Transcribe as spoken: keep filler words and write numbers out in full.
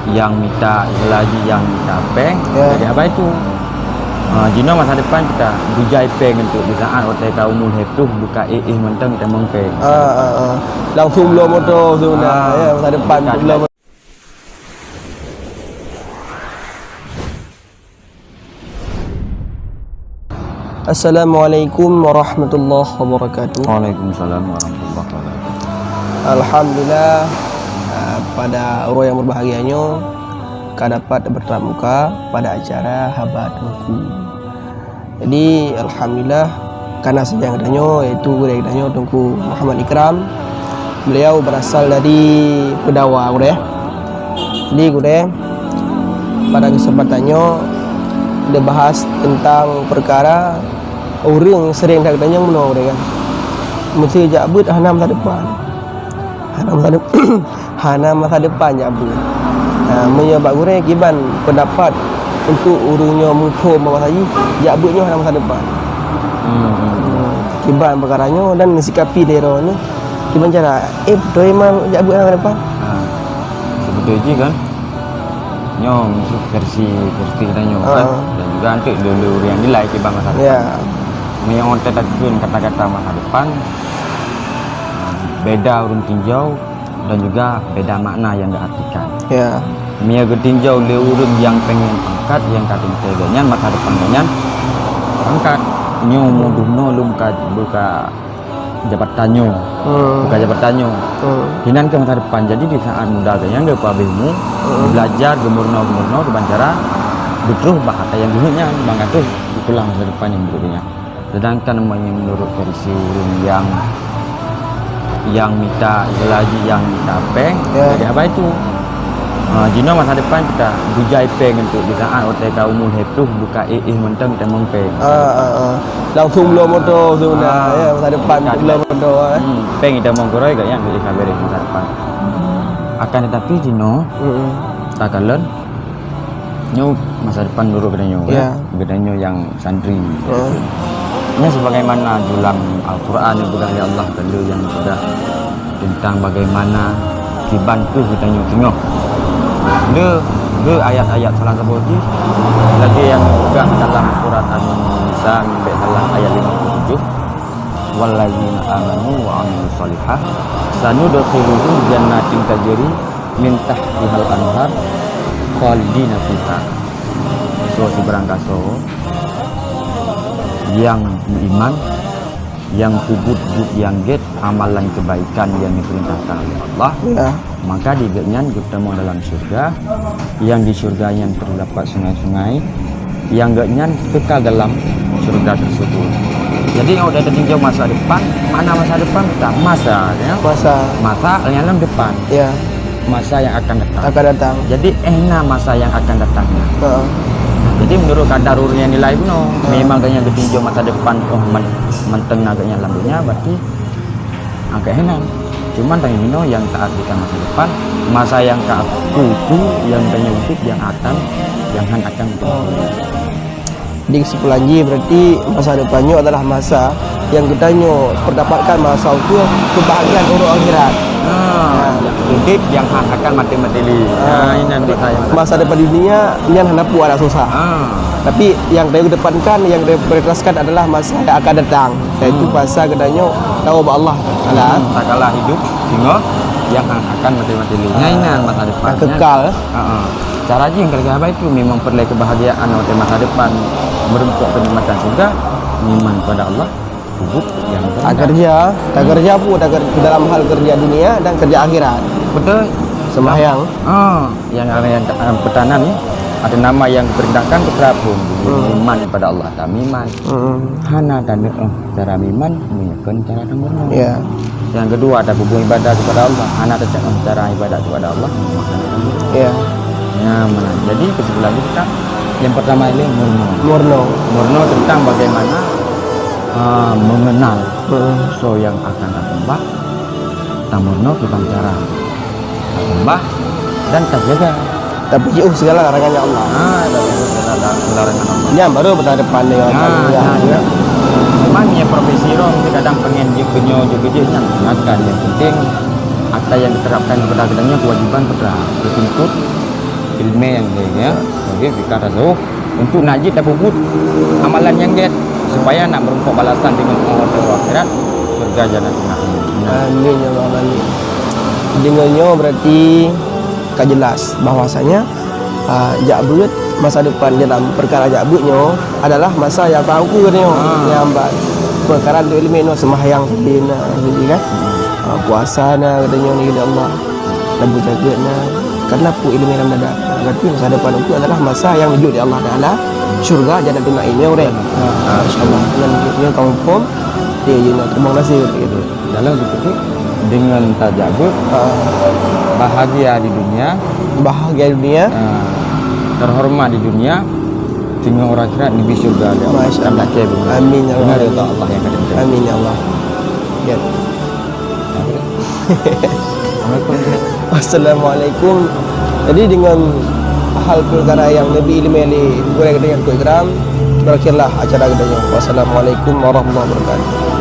Nyang mita, istilah jih nyang mita péng, ya, jadi haba itu. Ha, jinoe masa depan kita bujai péng untuk di saat watèe ka umu lhèe ploh buka éh-éh mantong kita mong péng. Ah, ah, ah. Langsung bloe moto sebenarnya, ah, ya, masa depan buka bloe moto. Assalamualaikum warahmatullahi wabarakatuh. Waalaikumsalam warahmatullahi wabarakatuh. Alhamdulillah, ah, pada uroe nyang berbahagia nyoe ka dapat bertatap muka pada acara Haba Teungku. Jadi, alhamdulillah, kana sajan geutanyoe, yaitu gurèe geutanyoe Teungku Muhammad Ikram. Beliau berasal dari Peudawa, gurèe. Jadi, gurèe, pada kesempatan nyoe, dibahas tentang perkara ureueng sering that geutanyoe meunoe, gurèe, kan. Meusé jak beuet hana masa depan. Hana masa depan. Hana masa depan jak beuet. Ha, meunyoe bak gurèe, kiban pendapat untuk ureueng nyoe muphom bahwa saji jak beuet nyoe hana masa depan. Hmm. Hmm. Kiban peukara nyoe dan sikapi lé droeneuh, kiban cara, eh, beutôi man jak beuet hana masa depan? Ha. Seubeutôi jih kan, nyoe versi, versi geutanyoe kan. Ha. Dan juga untuk lé-lé ureueng nyang dilai kiban masa depan. Ya. Meunyoe watèe takheun kata-kata masa depan, beda ureueng tinjau dan juga beda makna nyang diartikan. Ya. Meunyoe geutinjau lé ureueng nyang pengen pangkat, nyang ka teuntèe geuh nyan masa depan geuh nyan pangkat. Nyoe meudunoe lom ka buka jabatan nyoe, hmm, buka jabatan nyoe. Hmm. Hinan keu masa depan. Jadi di saat muda geuh nyan geuh pabéh mu, hmm, belajar geumeurunoe-geumeurunoe kiban cara geutrôh bak akai nyang geuheuet nyan, ban ka troh geupeugah masa depan nyang buruk geuh nyan. Sedangkan meunyoe meunurot versi ureueng nyang, nyang mita, istilah jih nyang mita péng, ya, jadi haba itu. Ha, jinoe masa depan kita bujai péng untuk di saat watèe ka umu lhèe ploh buka éh-éh mantong kita mong péng. Ah, ah, ah. Langsung bloe moto sebenarnya, ah, ya, masa depan buka bloe moto, eh. Hmm, péng kita mong keurôi geuh nyan, jadi ka beres masa depan. Akan tetapi jinoe, mm-mm, takalon nyoe masa depan meunurot geutanyoe, ya, geutanyoe nyang santri. Hmm. Nyan sebagaimana dalam Al-Quran nyang peugah lé Allah, ka lheueh nyang peugah tentang bagaimana kiban keuh geutanyoe singoh. Le, le ayat-ayat salah saboh jih lagèe nyang peugah dalam surat An-Nisa, nibak dalam ayat lima puluh tujuh, "Wallazina amanu wa amilus shalihat sanudkhiluhum jannatin tajri min tahtihal anhar khalidina fiha." So, sibarang gasoe nyang beuiman, nyang peubuet buet nyang gèt, amalan keubaikan nyang dipeurintahkan lé Allah, ya, maka di gobnyan geutamong dalam syeuruga, nyang di syeuruga nyan teudapat sungai-sungai, nyang gobnyan kekal dalam syeuruga tersebut. Jadi, nyoe udah teutinjau masa depan, makna masa depan kita masa, ya. Masa. Masa nyang lam depan. Ya. Masa nyang akan datang. Akan datang. Jadi, éh na masa nyang akan datang nyan. Heeh. Jadi, meunurot kadar ureueng nyang nilai bunoe, heeh, memang gobnyan geutinjau masa depan, oh, man-, mantong na gobnyan lam donya, berarti angka hinan. Cuman tanyoe inoe nyang taartikan masa depan, masa nyang ka tuju, nyang tanyoe udép, nyang akan, nyang han akan. Oh. Di kesimpulan jih, berarti masa depan nyoe adalah masa nyang geutanyoe peurdapatkan masa ukeue keubahgiaan uroe akhirat. Ha, udép nyang han akan maté-maté lé. Ha, ha, inan jadi, masa nyang masa depan di dunia nyan hana peue ada susah. Ha. Tapi nyang tanyoe kedepankan, nyang tanyoe prioritaskan adalah masa nyang akan datang. Yaitu, hmm, masa geutanyoe tawoe bak Allah Taala. Hmm, takala hidup singoh nyang akan maté-maté lé. Nyan inan masa depan. Nyang kekal. Ha, ha. Cara jih nyang keureuja haba itu memang peureulèe keubahgiaan watèe masa depan, meurumpok keunikmatan syeuruga, iman kepada Allah, peubuet nyang beuna. Takeureuja, takeureuja pun, takeureuja dalam hal keureuja dunia dan keureuja akhirat. Beutôi. Seumayang. Ha, nyang, nyang, nyang peutanan ni, ada nama nyang dipeurintahkan keu peue pun. Hmm. Iman kepada Allah. Tamiman. Mm-mm. Hana taneu'oh cara miman, meunyoe kon cara tameurunoe. Ya. Nyang keudua, tapeubuet ibadat kepada Allah. Hana tateu'oh cara ibadat kepada Allah, maka hana tameurunoe. Ya. Ya, meunan. Jadi, kesimpulan kita, yang pertama ini meurunoe. Meurunoe. Meurunoe tentang bagaimana, ah, mengenal, mm-mm, soe nyang akan taseumbah, tameurunoe kiban cara taseumbah dan tajaga. Tapujoh segala larangannya Allah. Ah, tapujoh segala larangan Allah. Nyan baru masa depan dia. Ya, ya, ya. Cuman ya profesi roh mesti kadang pengen jeuet keu nyoe, jeuet keu jih nyan. Akan yang penting, apa yang diterapkan kepada kita nyoe kewajiban putra. Dituntut Ileumèe nyang lhèe nyan, mungken fiqah tasawuf, untuk na jeuet tapeubuet amalan nyang gèt, supaya na meurumpok balasan deungon Allah di akhirat, syurga Jannatun Na'im. Nah. Amin ya Allah, amin. Deungon nyoe berarti ka jelas bahwasanya, ah, jak beuet, masa depan dalam perkara jak beuet nyoe adalah masa nyang sangat ukeue nyoe. Ah. Nyang bak perkara untuk ileumèe nyoe, sembahyang tadi na, tadi kan. Ah, puasa na, kata nyoe ni, ya Allah. Dan beujageuet na, karena peue ileumèe lam dada. Berarti masa depan ukeue adalah masa nyang neujok lé Allah Taala syurga Jannatun Na'im, ya, udah. Ha, insyaallah. Nyan nyoe kamoe phon, ya, ya, nak terima kasih, gitu. Dalam seperti dengan tajak beuet, ha, bahagia di dunia, bahagia di dunia, ha, terhormat di dunia, teungoh uroe akhirat neubi syurga lé Allah. Masya Allah. Dan lakèe beuna. Amin ya Allah. Beuna ridha Allah nyang ka teuntèe. Amin ya Allah. Ya. Assalamualaikum. Jadi dengan hal perkara nyang neubi ileumèe lé gurèe geutanyoe Teungku Ikram, berakhirlah acara geutanyoe. Wassalamualaikum warahmatullahi wabarakatuh.